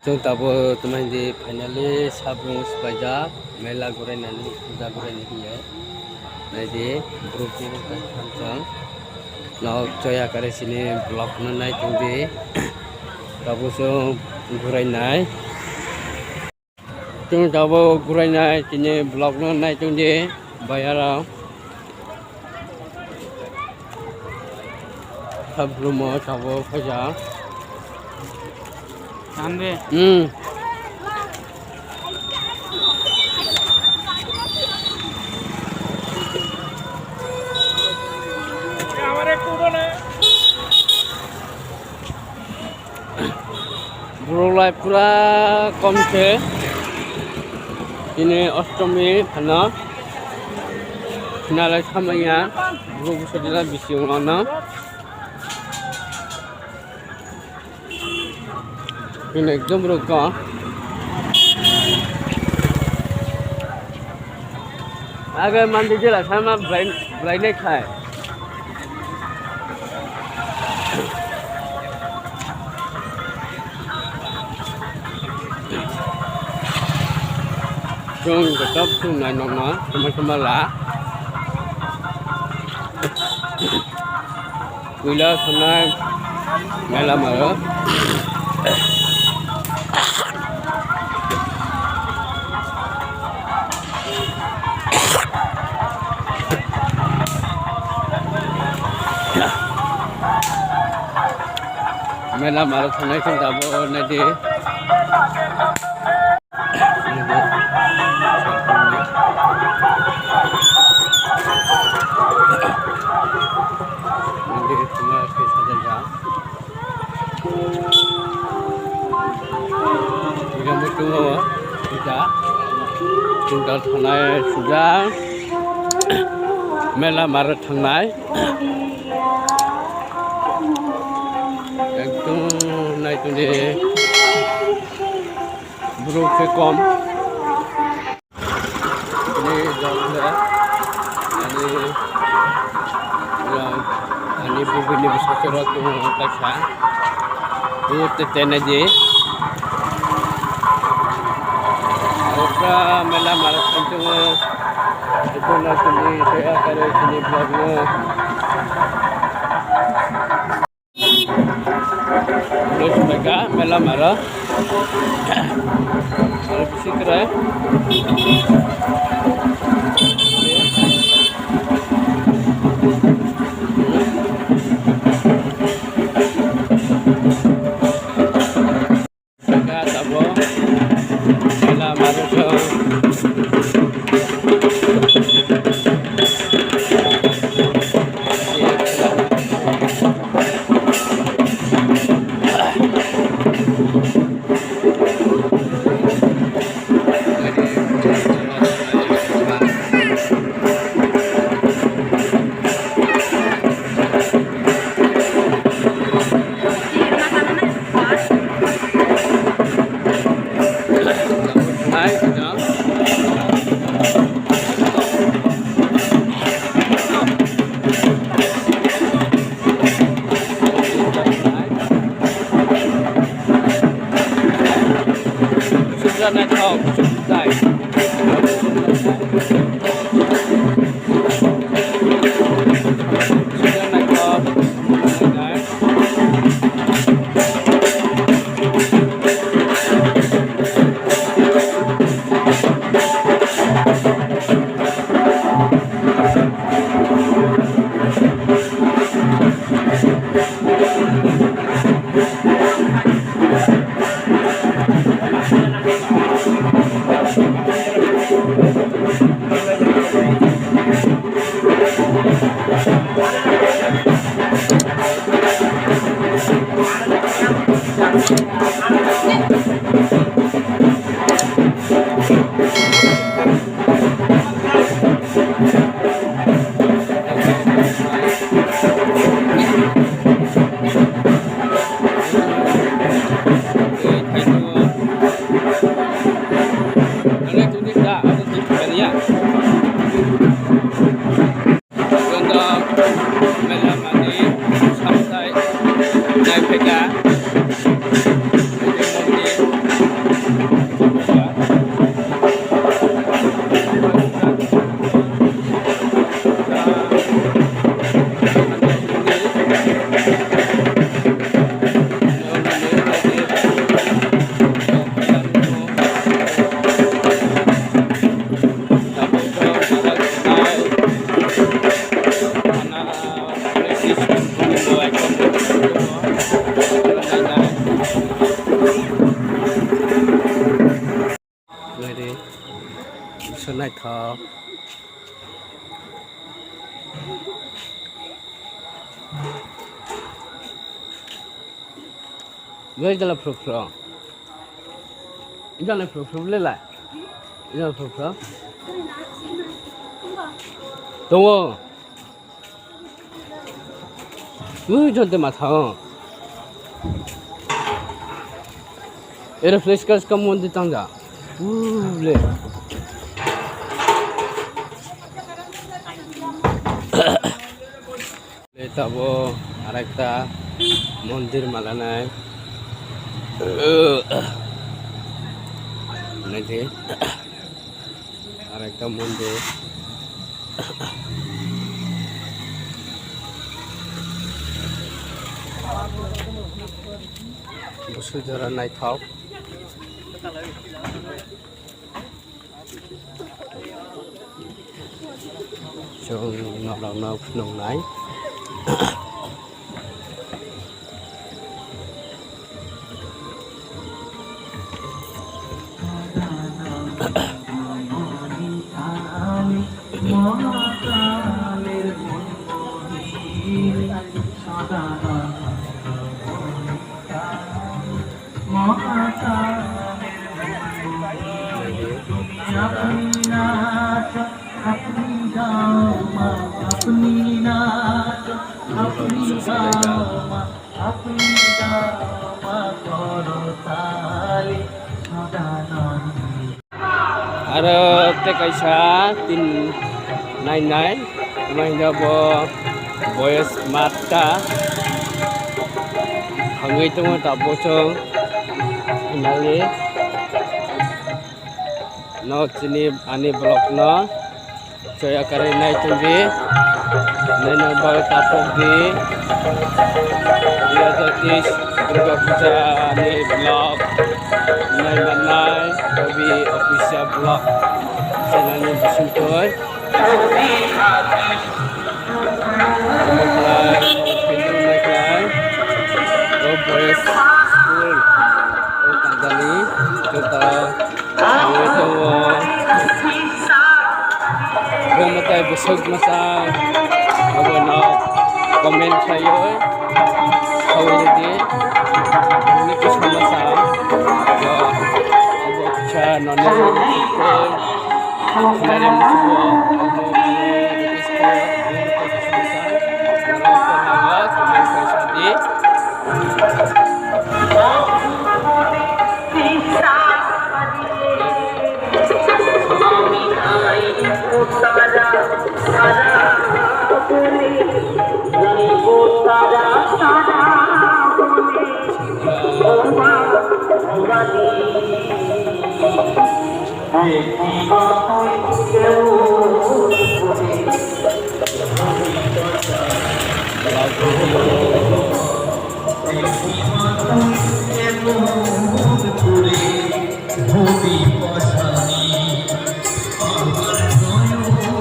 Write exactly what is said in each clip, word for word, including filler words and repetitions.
Chwng tabuk tongmani di finally sabung swbaijak mela gurainani puja gurainani hinwi. Naidi borok tini tongtham chwng nok choya kare sini vlog no nai tongdi. Tabuk chwng gurainai. Chwng tabuk gurainai tini vlog no nai tongdi. Bayarok. Sabrumo sabo khaja. Tambe. Hmm. Borok lai pura kom se. Tini ostomi phano. Nalai samaya. Borok bwsajila bisi wngmano. Tini ekdom borok kom. Age mandi jela sama belai, belai nai khai. Chwng joto chwng nai nokno tuma tuma la. Puila sanai mela maro. Mela maro thangnai khe tabuk naidi. Mandir tuma khe sajajak. Puja muitungo puja. Chwng da thangnai sujak. Mela maro thangnai. Ekdom naitoni. Borok se kom. Ani jok le, ani, ani buguni bwsajwk rok tongo kaisa. Bo te tenai di. Okra mela mala thantongo. Ito na sini, saya kare sini vlog no. Mela mara. Aro bisi krai. Jaga tabuk mela maro chwng. Where the Frufru? Ida le Frufru le la. Ida Frufru. Tongo. Ui, jonte matha o. Era flash kas kam mon ditang ja. Ule. Le tabo arekta mondir malanai. Naidi. Arekta mondir. Busu jora naithok. Chwng norokno phunuknai. Aro tei kaisa tin nai nai, tamo hingke bo boyes matta thangwi tongo tabuk chwng nai no chini ani vlog no. Joya kari nai tongdi, nai nang bai tapok di. Dui hajar teis Durga Puja ni vlog nai manai Ravi Official Vlog channel ni bisingtwi. Omo khlai, omo khlai, o boys school, o Kanjani, joto. Ang tongo. Bo mwtai bwswk mwchang. Abono comment khlaiwi sawi rwdi. Nini kisa mwchang. Bo, abo kisa noni. Khlai rw mwchang. Abo, abo, abo, abo, abo, abo, abo, abo, comment khlai sadi.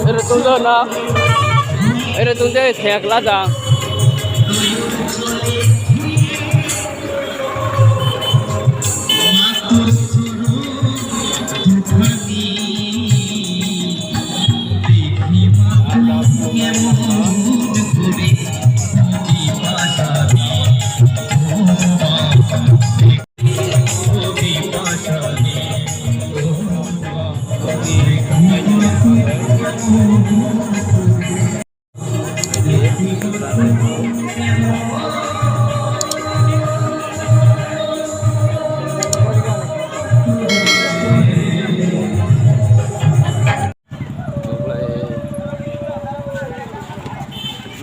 Ere tungja na. Ere tungja thek la jang.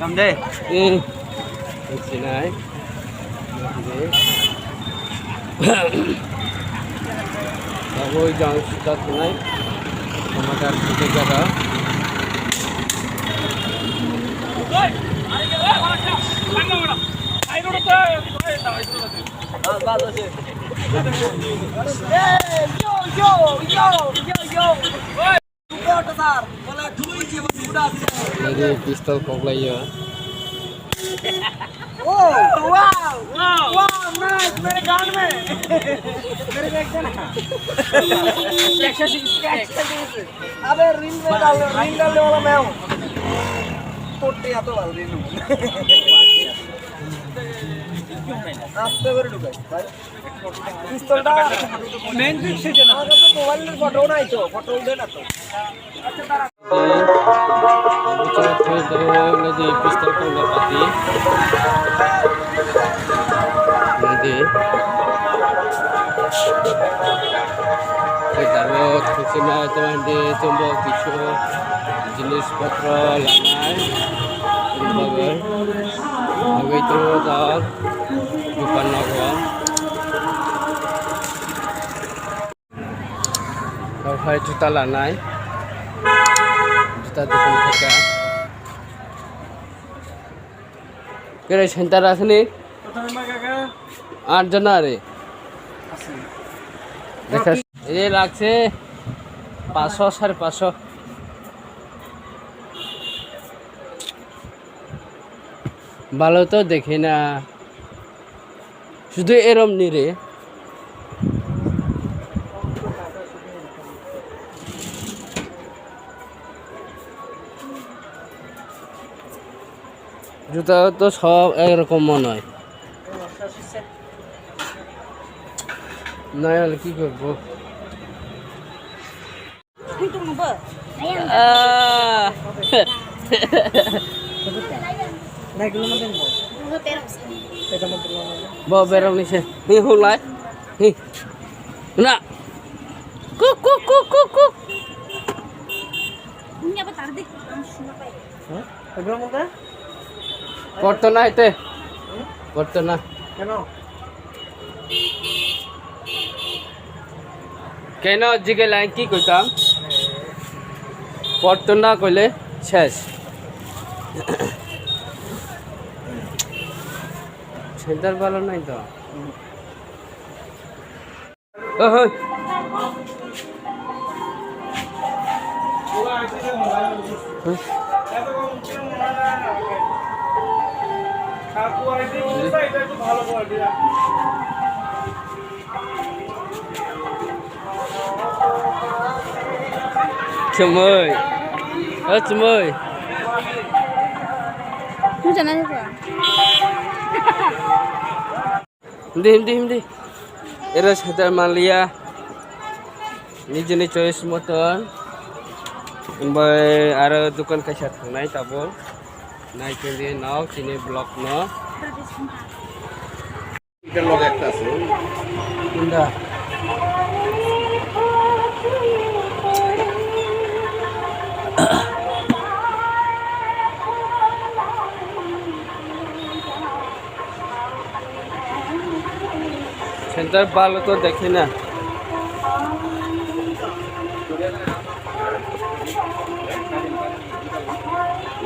Gam de. Hmm. Sinai. Tabuk jang sita tunai. Tomatar kita jaga. Nini pistol koklaiyo. Oh, wow! Wow! Wow, nice! मेरे गांड में! मेरे में एक जन है। एक्शन दीजिए, एक्शन दीजिए। अबे रील में डाल, रील डालने वाला मैं हूँ। तोड़ते या तो वाला रील। আস্তে করে ঢুকাই, ভাই। পিস্তলটা মেইন দিক সেটা না। আমার কাছে মোবাইলের ফটো নাই তো, ফটো উঠে না তো। Nadi, pistol tong pati. Nadi. Kita lo, kita na, teman di, tumbuh, kisu, jenis potro, lanai, tumbuh, tumbuh, itu, dah, bukan apa. Ophai juta lanai. Juta dukan khaika. Kere center asni? At jona re. Dekha. Ei lagse paanch sho, sare paanch sho. Bhalo to dekhe na. Sudu erom ni re. Juta to sob ek rokom mone hoi. Nai hole ki korbo? Ah. Bo berok ni se. Hi, hu lai. Hi. Na. Kuk, kuk, kuk, kuk, kuk. Porto na ite. Porto na. কেন? কেন GK line কি কইতাম? পড়তো না কইলে শেষ। সেন্টার ভালো নাই তো। ওহো। Chumui. O chumui. Hindi, hindi, hindi. Era seta manliya. Nijini choice moton. Bai aro dukan kaisa thangnai tabuk. Nai kendi nok chini block no. Etar loge ekta ase. Kunda. Center bhalo to dekhe na.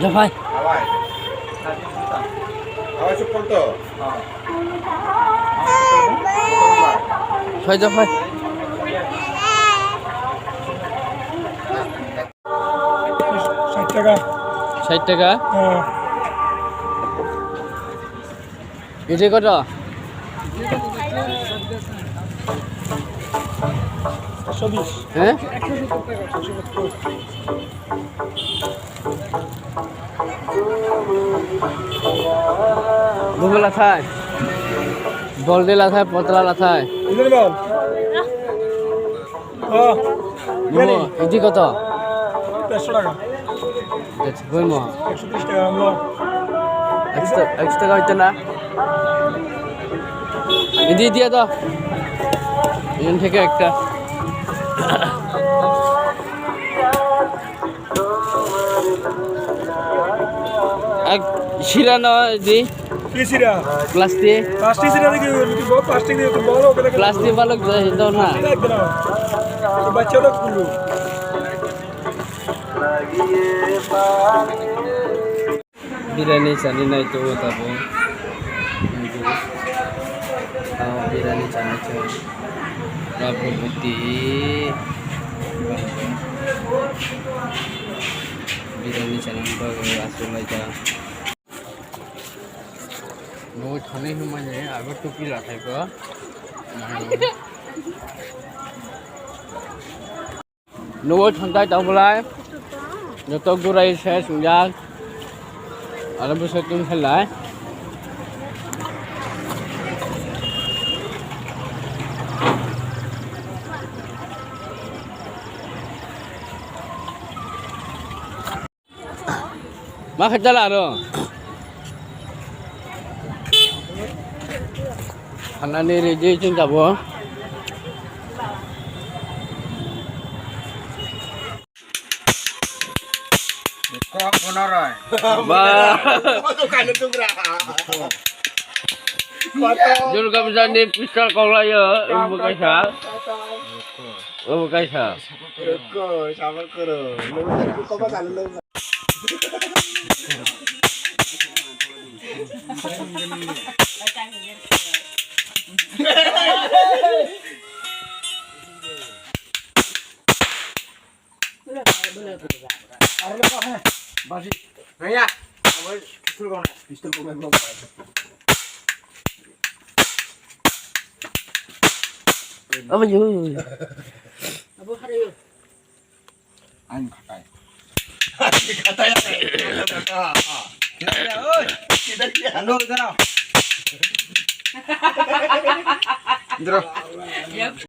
Ja bhai. Hawai. Hawai support to. Phai ja phai. Sait taka. Sait taka? Hwm. Ede koto? Ekso bish. He? Ekso sottor taka, ekso sottor. Bumla thai. Bolde la thai, potla la thai. Idhar bol. Oh. Mo, idi koto? Dersho taka. Dersho, boi mo. Eksho tris taka amlo. Eksho, eksho taka hoito na? Idi, idi to. Iyan theke ekta. Ek sira no idi. Ki sira? Plastic. Plastic sira de ki, ki bo plastic de to bolo kare kare. Plastic balo jai do na. Plastic ekdom. To bachcha log kulu. Biriyani chani nai to tabo. Ah, biriyani chani chai. Babu buti. Biriyani chani bago asulai ta. Bo thani hwnmani abo tupi lathai ko. Nugo thontai tongbolai. Joto gurai se sungjak. Aro bwsai tun khelai. Ma khe chala aro. Hanani ready chwng jabo. Kok bonorai. Ba. Durga Puja ni pistol koklayo, umbu kaisa. Umbu kaisa. Ruko, sabar koro. Nunggu tadi ku koma kalu nunggu. Basi. Naya. Pistol kau na. Pistol kau na. Apa jauh? Abu hari yo. Ang khatai. Khatai. Khatai. Oi. Hello, jana. Indro.